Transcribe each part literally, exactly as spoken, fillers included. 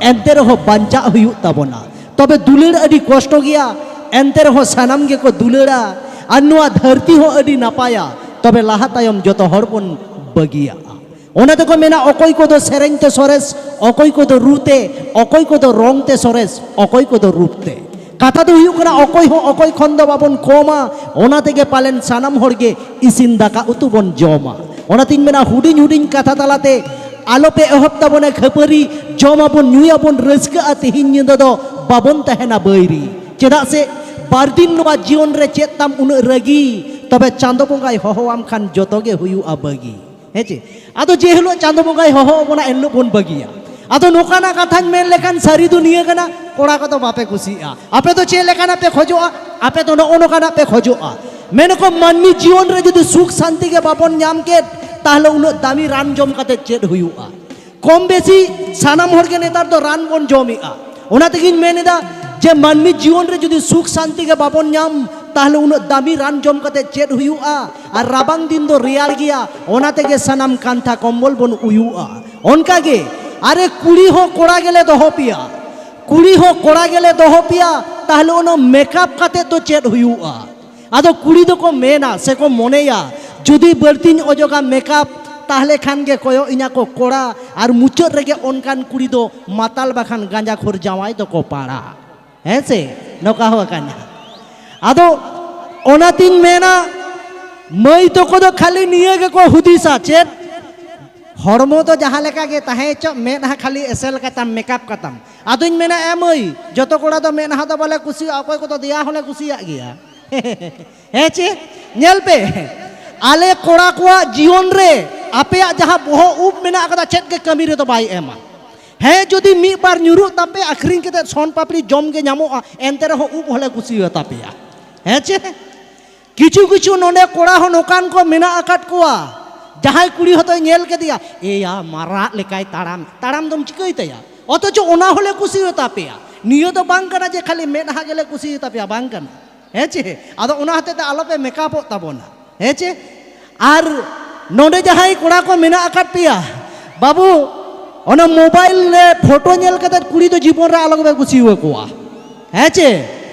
ᱮᱱᱛᱮ ᱨᱮᱦᱚᱸ ᱵᱟᱧᱪᱟᱜ ᱦᱩᱭᱩᱜ ᱛᱟᱵᱚᱱᱟ᱾ ᱛᱚᱵᱮ ᱫᱩᱞᱟᱹᱲ ᱟᱹᱰᱤ ᱠᱚᱥᱴᱚ ᱜᱮᱭᱟ, ᱮᱱᱛᱮ ᱨᱮᱦᱚᱸ ᱥᱟᱱᱟᱢ ᱜᱮᱠᱚ ᱫᱩᱞᱟᱹᱲᱟ᱾ ᱟᱨ ᱱᱚᱣᱟ ᱫᱷᱟᱹᱨᱛᱤ ᱦᱚᱸ ᱟᱹᱰᱤ ᱱᱟᱯᱟᱭᱟ, ᱛᱚᱵᱮ ᱞᱟᱦᱟ ᱛᱟᱭᱚᱢ ᱡᱚᱛᱚ ᱦᱚᱲ ᱵᱚᱱ ᱵᱟᱹᱜᱤᱭᱟᱜᱼᱟ᱾ ᱚᱱᱟ ᱛᱮᱠᱚ ᱢᱮᱱᱟ, ᱚᱠᱚᱭ ᱠᱚᱫᱚ ᱥᱮᱨᱮᱧ ᱛᱮ ᱥᱚᱨᱮᱥ, ᱚᱠᱚᱭ ᱠᱚᱫᱚ ᱨᱩ ᱛᱮ, ᱚᱠᱚᱭ ᱠᱚᱫᱚ ᱨᱚᱝ ᱛᱮ ᱥᱚᱨᱮᱥ, ᱚᱠᱚᱭ ᱠᱚᱫᱚ ᱨᱩᱯ ᱛᱮ᱾ ᱠᱟᱛᱷᱟ ᱫᱚ ᱦᱩᱭᱩᱜ ᱠᱟᱱᱟ, ᱚᱠᱚᱭ ᱦᱚᱸ ᱚᱠᱚᱭ ᱠᱷᱚᱱ ᱫᱚ ᱵᱟᱵᱚᱱ ᱠᱚᱢᱟ, ᱚᱱᱟ ᱛᱮᱜᱮ ᱯᱟᱞᱮᱱ ᱥᱟᱱᱟᱢ ᱦᱚᱲ ᱜᱮ ᱤᱥᱤᱱ ᱫᱟᱠᱟ ᱩᱛᱩ ᱵᱚᱱ ᱡᱚᱢᱟ᱾ ᱚᱱᱟᱛᱤᱧ ᱢᱮᱱᱟ, ᱦᱩᱰᱤᱧ ᱦᱩᱰᱤᱧ ᱠᱟᱛᱷᱟ ᱛᱟᱞᱟᱛᱮ ᱟᱞᱚᱯᱮ ᱮᱦᱚᱵ ᱛᱟᱵᱚᱱᱟ ᱠᱷᱟᱹᱯᱟᱹᱨᱤ, ᱡᱚᱢᱟᱵᱚᱱ, ᱧᱩᱭᱟᱵᱚᱱ, ᱨᱟᱹᱥᱠᱟᱹᱜᱼᱟ, ᱛᱮᱦᱮᱧ ᱧᱤᱫᱟᱹ ᱫᱚ ᱵᱟᱵᱚᱱ ᱛᱟᱦᱮᱱᱟ ᱵᱟᱹᱭᱨᱤ᱾ ᱪᱮᱫᱟᱜ ᱥᱮ ᱵᱟᱨ ᱫᱤᱱ ᱱᱚᱣᱟ ᱡᱤᱭᱚᱱ ᱨᱮ ᱪᱮᱫ ᱛᱟᱢ ᱩᱱᱟᱹᱜ ᱨᱟᱹᱜᱤ, ᱛᱚᱵᱮ ᱪᱟᱸᱫᱚ ᱵᱚᱸᱜᱟᱭ ᱦᱚᱦᱚᱣᱟᱢ ᱠᱷᱟᱱ ᱡᱚᱛᱚ ᱜᱮ ᱦᱩᱭᱩᱜᱼᱟ ᱵᱟᱹᱜᱤ᱾ ᱦᱮᱸ ᱪᱮ? ᱟᱫᱚ ᱡᱮ ᱦᱤᱞᱳᱜ ᱪᱟᱸᱫᱚ ᱵᱚᱸᱜᱟᱭ ᱦᱚᱦᱚ ᱟᱵᱚᱱᱟ, ᱮᱱ ᱦᱤᱞᱳᱜ ᱵᱚᱱ ᱵᱟᱹᱜᱤᱭᱟ᱾ ᱟᱫᱚ ᱱᱚᱝᱠᱟᱱᱟᱜ ᱠᱟᱛᱷᱟᱧ ᱢᱮᱱ ᱞᱮᱠᱷᱟᱱ ᱥᱟᱹᱨᱤ ᱫᱚ ᱱᱤᱭᱟᱹ ᱠᱟᱱᱟ, ᱠᱚᱲᱟ ᱠᱚᱫᱚ ᱵᱟᱯᱮ ᱠᱩᱥᱤᱭᱟᱜᱼᱟ᱾ ᱟᱯᱮ ᱫᱚ ᱪᱮᱫ ᱞᱮᱠᱟᱱᱟᱜ ᱯᱮ ᱠᱷᱚᱡᱚᱜᱼᱟ? ᱟᱯᱮ ᱫᱚ ᱱᱚᱜᱼᱚ ᱱᱚᱝᱠᱟᱱᱟᱜ ᱯᱮ ᱠᱷᱚᱡᱚᱜᱼᱟ᱾ ᱢᱮᱱᱟᱠᱚ, ᱢᱟᱹᱱᱢᱤ ᱡᱤᱭᱚᱱ ᱨᱮ ᱡᱩᱫᱤ ᱥᱩᱠ ᱥᱟᱱᱛᱤ ᱜᱮ ᱵᱟᱵᱚᱱ ᱧᱟᱢ ᱠᱮᱫ, ᱛᱟᱦᱞᱮ ᱩᱱᱟᱹᱜ ᱫᱟᱢᱤ ᱨᱟᱱ ᱡᱚᱢ ᱠᱟᱛᱮ ᱪᱮᱫ ᱦᱩᱭᱩᱜᱼᱟ? ᱠᱚᱢ ᱵᱮᱥᱤ ᱥᱟᱱᱟᱢ ᱦᱚᱲ ᱜᱮ ᱱᱮᱛᱟᱨ ᱫᱚ ᱨᱟᱱ ᱵᱚᱱ ᱡᱚᱢᱮᱜᱼᱟ᱾ ᱚᱱᱟ ᱛᱮᱜᱤᱧ ᱢᱮᱱ ᱮᱫᱟ ᱡᱮ ᱢᱟᱹᱱᱢᱤ ᱡᱤᱭᱚᱱ ᱨᱮ ᱡᱩᱫᱤ ᱥᱩᱠ ᱥᱟᱱᱛᱤ ᱜᱮ ᱵᱟᱵᱚᱱ ᱧᱟᱢ, ᱛᱟᱦᱞᱮ ᱩᱱᱟᱹᱜ ᱫᱟᱢᱤ ᱨᱟᱱ ᱡᱚᱢ ᱠᱟᱛᱮ ᱪᱮᱫ ᱦᱩᱭᱩᱜᱼᱟ? ᱟᱨ ᱨᱟᱵᱟᱝ ᱫᱤᱱ ᱫᱚ ᱨᱮᱭᱟᱲ ᱜᱮᱭᱟ, ᱚᱱᱟ ᱛᱮᱜᱮ ᱥᱟᱱᱟᱢ ᱠᱟᱱᱛᱷᱟ ᱠᱚᱢᱵᱚᱞ ᱵᱚᱱ ᱩᱭᱩᱜᱼᱟ᱾ ᱚᱱᱠᱟ ᱜᱮ, ᱟᱨᱮ, ᱠᱩᱲᱤ ᱦᱚᱸ ᱠᱚᱲᱟ ᱜᱮᱞᱮ ᱫᱚᱦᱚ ᱯᱮᱭᱟ, ᱠᱩᱲᱤ ᱦᱚᱸ ᱠᱚᱲᱟ ᱜᱮᱞᱮ ᱫᱚᱦᱚ ᱯᱮᱭᱟ, ᱛᱟᱦᱞᱮ ᱚᱱᱟ ᱢᱮᱠᱟᱯ ᱠᱟᱛᱮ ᱫᱚ ᱪᱮᱫ ᱦᱩᱭᱩᱜᱼᱟ? ᱟᱫᱚ ᱠᱩᱲᱤ ᱫᱚᱠᱚ ᱢᱮᱱᱟ ᱥᱮᱠᱚ ᱢᱚᱱᱮᱭᱟ, ᱡᱩᱫᱤ ᱵᱟᱹᱲᱛᱤᱧ ᱚᱡᱚᱜᱟ ᱢᱮᱠᱟᱯ, ᱛᱟᱦᱞᱮ ᱠᱷᱟᱱ ᱜᱮ ᱠᱚᱭᱚᱜ ᱤᱧᱟ ᱠᱚ ᱠᱚᱲᱟ, ᱟᱨ ᱢᱩᱪᱟᱹᱫ ᱨᱮᱜᱮ ᱚᱱᱠᱟᱱ ᱠᱩᱲᱤ ᱫᱚ ᱢᱟᱛᱟᱞ ᱵᱟᱠᱷᱟᱱ ᱜᱟᱸᱡᱟ ᱠᱷᱳᱨ ᱡᱟᱶᱟᱭ ᱫᱚᱠᱚ ᱯᱟᱲᱟ᱾ ᱦᱮᱸ ᱥᱮ? ᱱᱚᱝᱠᱟ ᱦᱚᱸ ᱠᱟᱱᱟ᱾ ᱟᱫᱚ ᱚᱱᱟᱛᱤᱧ ᱢᱮᱱᱟ, ᱢᱟᱹᱭ ᱛᱟᱠᱚ ᱫᱚ ᱠᱷᱟᱹᱞᱤ ᱱᱤᱭᱟᱹ ᱜᱮᱠᱚ ᱦᱩᱫᱤᱥᱟ, ᱪᱮᱫ? ᱦᱚᱲᱢᱚ ᱫᱚ ᱡᱟᱦᱟᱸ ᱞᱮᱠᱟ ᱜᱮ ᱛᱟᱦᱮᱸ ᱦᱚᱪᱚᱜ, ᱢᱮᱫᱦᱟ ᱠᱷᱟᱹᱞᱤ ᱮᱥᱮᱞ ᱠᱟᱛᱟᱢ, ᱢᱮᱠᱟᱯ ᱠᱟᱛᱟᱢ᱾ ᱟᱫᱚᱧ ᱢᱮᱱᱟ, ᱮ ᱢᱟᱹᱭ, ᱡᱚᱛᱚ ᱠᱚᱲᱟ ᱫᱚ ᱢᱮᱫᱦᱟ ᱫᱚ ᱵᱟᱞᱮ ᱠᱩᱥᱤᱭᱟᱜᱼᱟ, ᱚᱠᱚᱭ ᱠᱚᱫᱚ ᱫᱮᱭᱟ ᱦᱚᱸᱞᱮ ᱠᱩᱥᱤᱭᱟᱜ ᱜᱮᱭᱟ᱾ ᱦᱮᱸ ᱪᱮ? ᱧᱮᱞ ᱯᱮ, ᱟᱞᱮ ᱠᱚᱲᱟ ᱠᱚᱣᱟᱜ ᱡᱤᱭᱚᱱ ᱨᱮ ᱟᱯᱮᱭᱟᱜ ᱡᱟᱦᱟᱸ ᱵᱚᱦᱚᱜ ᱩᱵ ᱢᱮᱱᱟᱜ ᱟᱠᱟᱫᱟ, ᱪᱮᱫ ᱜᱮ ᱠᱟᱹᱢᱤ ᱨᱮᱫᱚ ᱵᱟᱭ ᱮᱢᱟ᱾ ᱦᱮᱸ, ᱡᱩᱫᱤ ᱢᱤᱫ ᱵᱟᱨ ᱧᱩᱨᱩᱜ ᱛᱟᱯᱮ, ᱟᱹᱠᱷᱨᱤᱧ ᱠᱟᱛᱮ ᱥᱚᱱ ᱯᱟᱯᱲᱤ ᱡᱚᱢ ᱜᱮ ᱧᱟᱢᱚᱜᱼᱟ, ᱮᱱᱛᱮ ᱨᱮᱦᱚᱸ ᱩᱵ ᱦᱚᱸᱞᱮ ᱠᱩᱥᱤᱭᱟᱛᱟ ᱯᱮᱭᱟ᱾ ᱦᱮᱸ ᱪᱮ? ᱠᱤᱪᱷᱩ ᱠᱤᱪᱷᱩ ᱱᱚᱰᱮ ᱠᱚᱲᱟ ᱦᱚᱸ ᱱᱚᱝᱠᱟᱱ ᱠᱚ ᱢᱮᱱᱟᱜ ᱟᱠᱟᱫ ᱠᱚᱣᱟ, ᱡᱟᱦᱟᱸᱭ ᱠᱩᱲᱤ ᱦᱚᱸᱛᱚᱭ ᱧᱮᱞ ᱠᱮᱫᱮᱭᱟ, ᱮᱭᱟ, ᱢᱟᱨᱟᱜ ᱞᱮᱠᱟᱭ ᱛᱟᱲᱟᱢ, ᱛᱟᱲᱟᱢ ᱫᱚᱢ ᱪᱤᱠᱟᱹᱭ ᱛᱟᱭᱟ? ᱚᱛᱷᱚᱪᱚ ᱚᱱᱟ ᱦᱚᱸᱞᱮ ᱠᱩᱥᱤᱭᱟᱛᱟ ᱯᱮᱭᱟ᱾ ᱱᱤᱭᱟᱹ ᱫᱚ ᱵᱟᱝ ᱠᱟᱱᱟ ᱡᱮ ᱠᱷᱟᱹᱞᱤ ᱢᱮᱫᱦᱟ ᱜᱮᱞᱮ ᱠᱩᱥᱤᱭᱟᱛᱟ ᱯᱮᱭᱟ, ᱵᱟᱝ ᱠᱟᱱᱟ᱾ ᱦᱮᱸ ᱪᱮ? ᱟᱫᱚ ᱚᱱᱟ ᱦᱚᱛᱮ ᱛᱮ ᱟᱞᱚᱯᱮ ᱢᱮᱠᱟᱯᱚᱜ ᱛᱟᱵᱚᱱᱟ᱾ ᱦᱮᱸ ᱪᱮ? ᱟᱨ ᱱᱚᱰᱮ ᱡᱟᱦᱟᱸᱭ ᱠᱚᱲᱟ ᱠᱚ ᱢᱮᱱᱟᱜ ᱟᱠᱟᱫ ᱯᱮᱭᱟ, ᱵᱟᱹᱵᱩ, ᱚᱱᱟ ᱢᱳᱵᱟᱭᱤᱞ ᱨᱮ ᱯᱷᱳᱴᱳ ᱧᱮᱞ ᱠᱟᱛᱮ ᱠᱩᱲᱤ ᱫᱚ ᱡᱤᱵᱚᱱ ᱨᱮ ᱟᱞᱚ ᱜᱮᱯᱮ ᱠᱩᱥᱤ ᱟᱠᱚᱣᱟ᱾ ᱦᱮᱸ ᱪᱮ?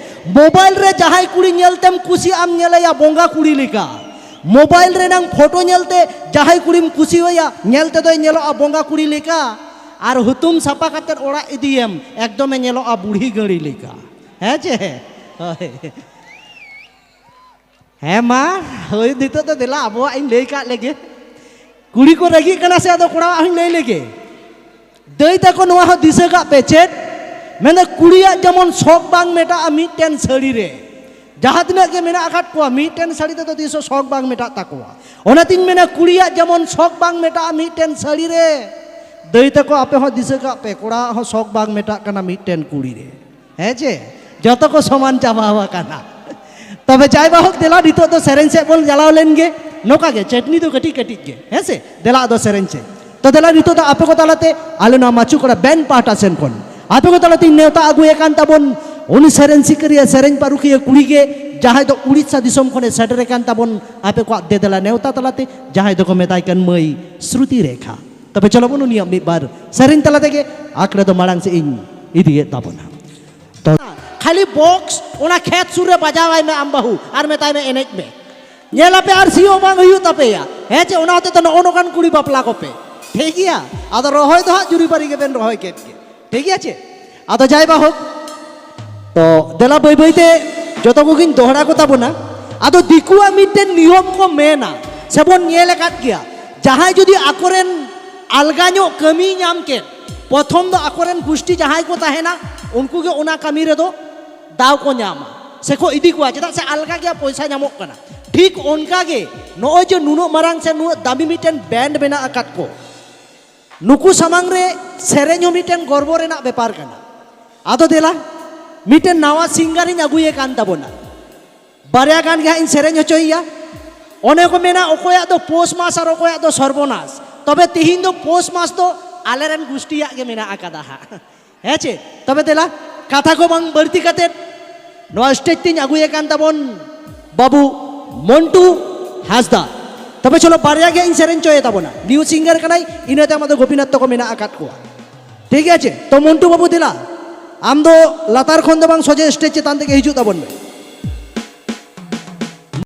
ᱢᱳᱵᱟᱭᱤᱞ ᱨᱮ ᱡᱟᱦᱟᱸᱭ ᱠᱩᱲᱤ ᱧᱮᱞ ᱛᱮᱢ ᱠᱩᱥᱤᱜ ᱟᱢ, ᱧᱮᱞᱮᱭᱟ ᱵᱚᱸᱜᱟ ᱠᱩᱲᱤ ᱞᱮᱠᱟ᱾ ᱢᱳᱵᱟᱭᱤᱞ ᱨᱮᱱᱟᱝ ᱯᱷᱳᱴᱳ ᱧᱮᱞᱛᱮ ᱡᱟᱦᱟᱸᱭ ᱠᱩᱲᱤᱢ ᱠᱩᱥᱤᱣᱟᱭᱟ, ᱧᱮᱞ ᱛᱮᱫᱚᱭ ᱧᱮᱞᱚᱜᱼᱟ ᱵᱚᱸᱜᱟ ᱠᱩᱲᱤ ᱞᱮᱠᱟ, ᱟᱨ ᱦᱩᱛᱩᱢ ᱥᱟᱯᱷᱟ ᱠᱟᱛᱮ ᱚᱲᱟᱜ ᱤᱫᱤᱭᱮᱢ, ᱮᱠᱫᱚᱢᱮ ᱧᱮᱞᱚᱜᱼᱟ ᱵᱩᱲᱦᱤ ᱜᱟᱹᱲᱤ ᱞᱮᱠᱟ᱾ ᱦᱮᱸ ᱪᱮ? ᱦᱳᱭ᱾ ᱦᱮᱸ ᱢᱟ, ᱦᱳᱭ, ᱱᱤᱛᱚᱜ ᱫᱚ ᱫᱮᱞᱟ ᱟᱵᱚᱣᱟᱜ ᱤᱧ ᱞᱟᱹᱭ ᱠᱟᱜ ᱞᱮᱜᱮ᱾ ᱠᱩᱲᱤ ᱠᱚ ᱨᱟᱹᱜᱤᱜ ᱠᱟᱱᱟ ᱥᱮ, ᱟᱫᱚ ᱠᱚᱲᱟᱣᱟᱜ ᱦᱚᱸᱧ ᱞᱟᱹᱭ ᱞᱮᱜᱮ᱾ ᱫᱟᱹᱭ ᱛᱟᱠᱚ, ᱱᱚᱣᱟ ᱦᱚᱸ ᱫᱤᱥᱟᱹ ᱠᱟᱜ ᱯᱮ, ᱪᱮᱫ? ᱢᱮᱱᱫᱟ, ᱠᱩᱲᱤᱭᱟᱜ ᱡᱮᱢᱚᱱ ᱥᱚᱠ ᱵᱟᱝ ᱢᱮᱴᱟᱜᱼᱟ ᱢᱤᱫᱴᱮᱱ ᱥᱟᱹᱲᱤ ᱨᱮ᱾ ᱡᱟᱦᱟᱸ ᱛᱤᱱᱟᱹᱜ ᱜᱮ ᱢᱮᱱᱟᱜ ᱟᱠᱟᱫ ᱠᱚᱣᱟ, ᱢᱤᱫᱴᱮᱱ ᱥᱟᱹᱲᱤ ᱛᱮᱫᱚ ᱛᱤᱥ ᱦᱚᱸ ᱥᱚᱠ ᱵᱟᱝ ᱢᱮᱴᱟᱜ ᱛᱟᱠᱚᱣᱟ᱾ ᱚᱱᱟᱛᱤᱧ ᱢᱮᱱᱟ, ᱠᱩᱲᱤᱭᱟᱜ ᱡᱮᱢᱚᱱ ᱥᱚᱠ ᱵᱟᱝ ᱢᱮᱴᱟᱜᱼᱟ ᱢᱤᱫᱴᱮᱱ ᱥᱟᱹᱲᱤ ᱨᱮ, ᱫᱟᱹᱭ ᱛᱟᱠᱚ, ᱟᱯᱮ ᱦᱚᱸ ᱫᱤᱥᱟᱹ ᱠᱟᱜ ᱯᱮ, ᱠᱚᱲᱟᱣᱟᱜ ᱦᱚᱸ ᱥᱚᱠ ᱵᱟᱝ ᱢᱮᱴᱟᱜ ᱠᱟᱱᱟ ᱢᱤᱫᱴᱮᱱ ᱠᱩᱲᱤ ᱨᱮ᱾ ᱦᱮᱸ ᱪᱮ? ᱡᱚᱛᱚ ᱠᱚ ᱥᱚᱢᱟᱱ ᱪᱟᱵᱟ ᱟᱠᱟᱱᱟ᱾ ᱛᱚᱵᱮ ᱡᱟᱭ ᱵᱟᱦᱳᱠ, ᱫᱮᱞᱟ ᱱᱤᱛᱚᱜ ᱫᱚ ᱥᱮᱨᱮᱧ ᱥᱮᱫ ᱵᱚᱱ ᱪᱟᱞᱟᱣ ᱞᱮᱱ ᱜᱮ᱾ ᱱᱚᱝᱠᱟ ᱜᱮ ᱪᱟᱹᱴᱱᱤ ᱫᱚ ᱠᱟᱹᱴᱤᱡ ᱠᱟᱹᱴᱤᱡ ᱜᱮ, ᱦᱮᱸ ᱥᱮ? ᱫᱮᱞᱟ ᱟᱫᱚ ᱥᱮᱨᱮᱧ ᱥᱮᱫ᱾ ᱛᱚ ᱫᱮᱞᱟ, ᱱᱤᱛᱚᱜ ᱫᱚ ᱟᱯᱮ ᱠᱚ ᱛᱟᱞᱟᱛᱮ, ᱟᱞᱮ ᱱᱚᱣᱟ ᱢᱟᱪᱩ ᱠᱚᱲᱟ ᱵᱮᱱᱰ ᱯᱟᱦᱴᱟ ᱥᱮᱱ ᱠᱷᱚᱱ ᱟᱯᱮ ᱠᱚ ᱛᱟᱞᱟᱛᱮᱧ ᱱᱮᱣᱛᱟ ᱟᱹᱜᱩᱭᱮ ᱠᱟᱱ ᱛᱟᱵᱚᱱ ᱩᱱᱤ ᱥᱮᱨᱮᱧ ᱥᱤᱠᱟᱹᱨᱤᱭᱟᱹ, ᱥᱮᱨᱮᱧ ᱯᱟᱹᱨᱩᱠᱷᱤᱭᱟᱹ ᱠᱩᱲᱤ ᱜᱮ, ᱡᱟᱦᱟᱸᱭ ᱫᱚ ᱩᱲᱤᱥᱥᱟ ᱫᱤᱥᱚᱢ ᱠᱷᱚᱱᱮ ᱥᱮᱴᱮᱨ ᱟᱠᱟᱱ ᱛᱟᱵᱚᱱ ᱟᱯᱮ ᱠᱚᱣᱟᱜ ᱫᱮᱫᱮᱞᱟ ᱱᱮᱣᱛᱟ ᱛᱟᱞᱟᱛᱮ, ᱡᱟᱦᱟᱸᱭ ᱫᱚᱠᱚ ᱢᱮᱛᱟᱭ ᱠᱟᱱ ᱢᱟᱹᱭ ᱥᱨᱩᱛᱤ ᱨᱮᱠᱷᱟ᱾ ᱛᱚᱵᱮ ᱪᱚᱞᱚ ᱵᱚᱱ ᱩᱱᱤᱭᱟᱜ ᱢᱤᱫ ᱵᱟᱨ ᱥᱮᱨᱮᱧ ᱛᱟᱞᱟ ᱛᱮᱜᱮ ᱟᱠᱷᱲᱟ ᱫᱚ ᱢᱟᱲᱟᱝ ᱥᱮᱫ ᱤᱧ ᱤᱫᱤᱭᱮᱫ ᱛᱟᱵᱚᱱᱟ᱾ ᱛᱚ ᱠᱷᱟᱹᱞᱤ ᱵᱚᱠᱥ ᱚᱱᱟ ᱠᱷᱮᱛ ᱥᱩᱨ ᱨᱮ ᱵᱟᱡᱟᱣᱟᱭ ᱢᱮ ᱟᱢ ᱵᱟᱹᱦᱩ, ᱟᱨ ᱢᱮᱛᱟᱭ ᱢᱮ ᱮᱱᱮᱡ ᱢᱮ᱾ ᱧᱮᱞ ᱟᱯᱮ ᱟᱨ ᱥᱤᱭᱳᱜ ᱵᱟᱝ ᱦᱩᱭᱩᱜ ᱛᱟᱯᱮᱭᱟ᱾ ᱦᱮᱸ ᱪᱮ? ᱚᱱᱟ ᱦᱚᱛᱮ ᱛᱮ ᱱᱚᱜᱼᱚ ᱱᱚᱝᱠᱟᱱ ᱠᱩᱲᱤ ᱵᱟᱯᱞᱟ ᱠᱚᱯᱮ᱾ ᱴᱷᱤᱠ ᱜᱮᱭᱟ? ᱟᱫᱚ ᱨᱚᱦᱚᱭ ᱫᱚ ᱦᱟᱸᱜ ᱡᱩᱨᱤ ᱵᱟᱹᱨᱤ ᱜᱮᱵᱮᱱ ᱨᱚᱦᱚᱭ ᱠᱮᱫ ᱜᱮ᱾ ᱴᱷᱤᱠ ᱜᱮᱭᱟ ᱪᱮ? ᱟᱫᱚ ᱡᱟᱭ ᱵᱟᱦᱳᱠ, ᱛᱚ ᱫᱮᱞᱟ ᱵᱟᱹᱭ ᱵᱟᱹᱭ ᱛᱮ ᱡᱚᱛᱚ ᱠᱚᱜᱮᱧ ᱫᱚᱦᱲᱟ ᱠᱚ ᱛᱟᱵᱚᱱᱟ᱾ ᱟᱫᱚ ᱫᱤᱠᱩᱣᱟᱜ ᱢᱤᱫᱴᱮᱱ ᱱᱤᱭᱚᱢ ᱠᱚ ᱢᱮᱱᱟ, ᱥᱮᱵᱚᱱ ᱧᱮᱞ ᱟᱠᱟᱫ ᱜᱮᱭᱟ, ᱡᱟᱦᱟᱸᱭ ᱡᱩᱫᱤ ᱟᱠᱚᱨᱮᱱ ᱟᱞᱜᱟ ᱧᱚᱜ ᱠᱟᱹᱢᱤᱭ ᱧᱟᱢ ᱠᱮᱫ, ᱯᱨᱚᱛᱷᱚᱢ ᱫᱚ ᱟᱠᱚᱨᱮᱱ ᱜᱩᱥᱴᱤ ᱡᱟᱦᱟᱸᱭ ᱠᱚ ᱛᱟᱦᱮᱱᱟ, ᱩᱱᱠᱩ ᱜᱮ ᱚᱱᱟ ᱠᱟᱹᱢᱤ ᱨᱮᱫᱚ ᱫᱟᱣ ᱠᱚ ᱧᱟᱢᱟ, ᱥᱮᱠᱚ ᱤᱫᱤ ᱠᱚᱣᱟ, ᱪᱮᱫᱟᱜ ᱥᱮ ᱟᱞᱜᱟ ᱜᱮᱭᱟ, ᱯᱚᱭᱥᱟ ᱧᱟᱢᱚᱜ ᱠᱟᱱᱟ᱾ ᱴᱷᱤᱠ ᱚᱱᱠᱟ ᱜᱮ ᱱᱚᱜᱼᱚᱭ ᱡᱮ ᱱᱩᱱᱟᱹᱜ ᱢᱟᱨᱟᱝ ᱥᱮ ᱱᱩᱱᱟᱹᱜ ᱫᱟᱢᱤ ᱢᱤᱫᱴᱮᱱ ᱵᱮᱱᱰ ᱢᱮᱱᱟᱜ ᱟᱠᱟᱫ ᱠᱚ, ᱱᱩᱠᱩ ᱥᱟᱢᱟᱝ ᱨᱮ ᱥᱮᱨᱮᱧ ᱦᱚᱸ ᱢᱤᱫᱴᱮᱱ ᱜᱚᱨᱵᱚ ᱨᱮᱱᱟᱜ ᱵᱮᱯᱟᱨ ᱠᱟᱱᱟ᱾ ᱟᱫᱚ ᱫᱮᱞᱟ, ᱢᱤᱫᱴᱮᱱ ᱱᱟᱣᱟ ᱥᱤᱝᱜᱟᱨ ᱤᱧ ᱟᱹᱜᱩᱭᱮ ᱠᱟᱱ ᱛᱟᱵᱚᱱᱟ᱾ ᱵᱟᱨᱭᱟ ᱜᱟᱱ ᱜᱮ ᱦᱟᱸᱜ ᱤᱧ ᱥᱮᱨᱮᱧ ᱦᱚᱪᱚᱭᱮᱭᱟ᱾ ᱚᱱᱮ ᱠᱚ ᱢᱮᱱᱟ, ᱚᱠᱚᱭᱟᱜ ᱫᱚ ᱯᱳᱥ ᱢᱟᱥ ᱟᱨ ᱚᱠᱚᱭᱟᱜ ᱫᱚ ᱥᱚᱨᱵᱚᱱᱟᱥ᱾ ᱛᱚᱵᱮ ᱛᱤᱦᱤᱧ ᱫᱚ ᱯᱳᱥ ᱢᱟᱥ ᱫᱚ ᱟᱞᱮᱨᱮᱱ ᱜᱩᱥᱴᱤᱭᱟᱜ ᱜᱮ ᱢᱮᱱᱟᱜ ᱟᱠᱟᱫᱟ ᱦᱟᱸᱜ᱾ ᱦᱮᱸ ᱪᱮ? ᱛᱚᱵᱮ ᱫᱮᱞᱟ, ᱠᱟᱛᱷᱟ ᱠᱚ ᱵᱟᱝ ᱵᱟᱹᱲᱛᱤ ᱠᱟᱛᱮᱫ, ᱱᱚᱣᱟ ᱥᱴᱮᱡᱽ ᱛᱤᱧ ᱟᱹᱜᱩᱭᱮ ᱠᱟᱱ ᱛᱟᱵᱚᱱ ᱵᱟᱹᱵᱩ ᱢᱚᱱᱴᱩ ᱦᱟᱸᱥᱫᱟ᱾ ᱛᱚᱵᱮ ᱪᱚᱞᱚ, ᱵᱟᱨᱭᱟ ᱜᱮ ᱤᱧ ᱥᱮᱨᱮᱧ ᱪᱚᱭᱮ ᱛᱟᱵᱚᱱᱟ᱾ ᱱᱤᱭᱩ ᱥᱤᱝᱜᱟᱨ ᱠᱟᱱᱟᱭ, ᱤᱱᱟᱹᱛᱮ ᱟᱢᱟᱜ ᱫᱚ ᱜᱳᱯᱤᱱᱟᱛᱷ ᱛᱟᱠᱚ ᱢᱮᱱᱟᱜ ᱟᱠᱟᱫ ᱠᱚᱣᱟ᱾ ᱴᱷᱤᱠ ᱟᱪᱷᱮ? ᱛᱚ ᱢᱚᱱᱴᱩ ᱵᱟᱹᱵᱩ, ᱫᱮᱞᱟ, ᱟᱢ ᱫᱚ ᱞᱟᱛᱟᱨ ᱠᱷᱚᱱ ᱫᱚ ᱵᱟᱝ, ᱥᱚᱡᱷᱮ ᱥᱴᱮᱡᱽ ᱪᱮᱛᱟᱱ ᱛᱮᱜᱮ ᱦᱤᱡᱩᱜ ᱛᱟᱵᱚᱱ ᱢᱮ᱾